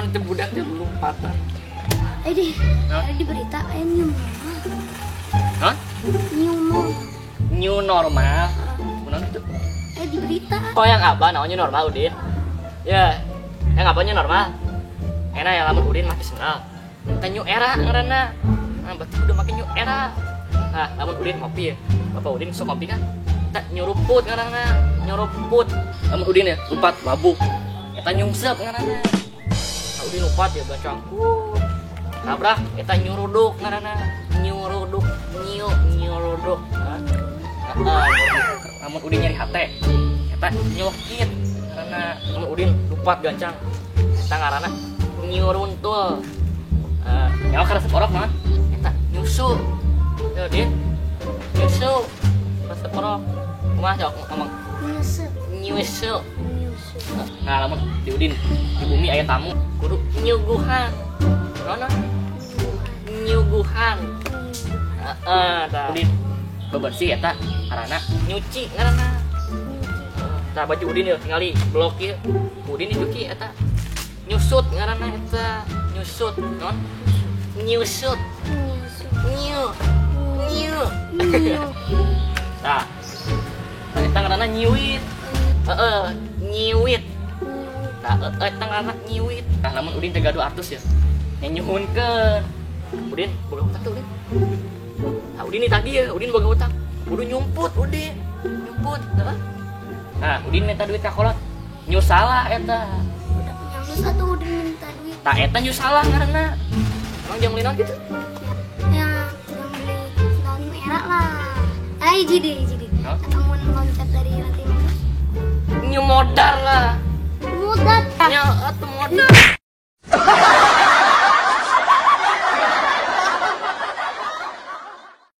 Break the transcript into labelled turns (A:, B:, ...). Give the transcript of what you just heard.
A: Naon itu budak teh lompatan.
B: Eh di,
A: Naon?
B: di berita aya new normal.
A: Hah?
B: New normal.
A: New normal. Kunaon itu?
B: Eh di berita.
A: Oh yang apa namanya normal Udin? Ya, yang apa new normal? Enak ya lamun Udin make sendal. Teh new era ngaranna. Nah, berarti udah make new era. Nah, lamun Udin ngopi ya. Bapak Udin sok kopi kan? Teh nyuruput ngaranna, nyuruput. Lamun Udin ya lompat mabuk. Eta nyungsep ngaranna. Nah, Udin lompat ya gancang. Nabrak eta nyuruduk ngaranna. Nyuruduk, nyu nyuruduk. Hah? Nah, lamun Udin nyeri hate eta nyelekit karena lamun Udin lupat gancang eta ngaranna nyuruntul. Nyawa karesep orok mah eta nyusu ya Din, nyusu resep orok kumaha sok ngomong.
B: Nyusu.
A: Nyusu.
B: Nyusu.
A: Nah, lamun di Udin di bumi aya tamu kudu nyuguhan naon nyuguhan. Heeh, tah Udin bebersih eta ngaranna nyuci ngaranna. Tah baju Udin ya tingali blok ieu. Udin dicuci eta nyusut ngaranna eta nyusut non nyusut.
B: Nyusu.
A: Nyu nyu.
B: Nyu.
A: Tah eta ngaranna nyiwit. Heeh, nyiwit. Tah eta ngaranna nyiwit. Tah lamun Udin teh gaduh artos ya nyuhunkeun. Udin boga hutang tuh Udin. Nah, Udin nih tadi ya, Udin boga hutang. Kudu nyumput Udin. Nyumput, heeh. Nah, Udin minta duit ka kolot. Nyu salah eta.
B: Yang lu satu udah minta duit.
A: Tah eta nyu salah ngaranna. Emang jang beli naon kitu?
B: Ya, yang beli sendal new era lah. Ah, hiji deh, hiji deh.
A: Hah?
B: Lamun loncat dari lantai 15.
A: Nyu modar lah.
B: Mudat.
A: Nya atuh modar.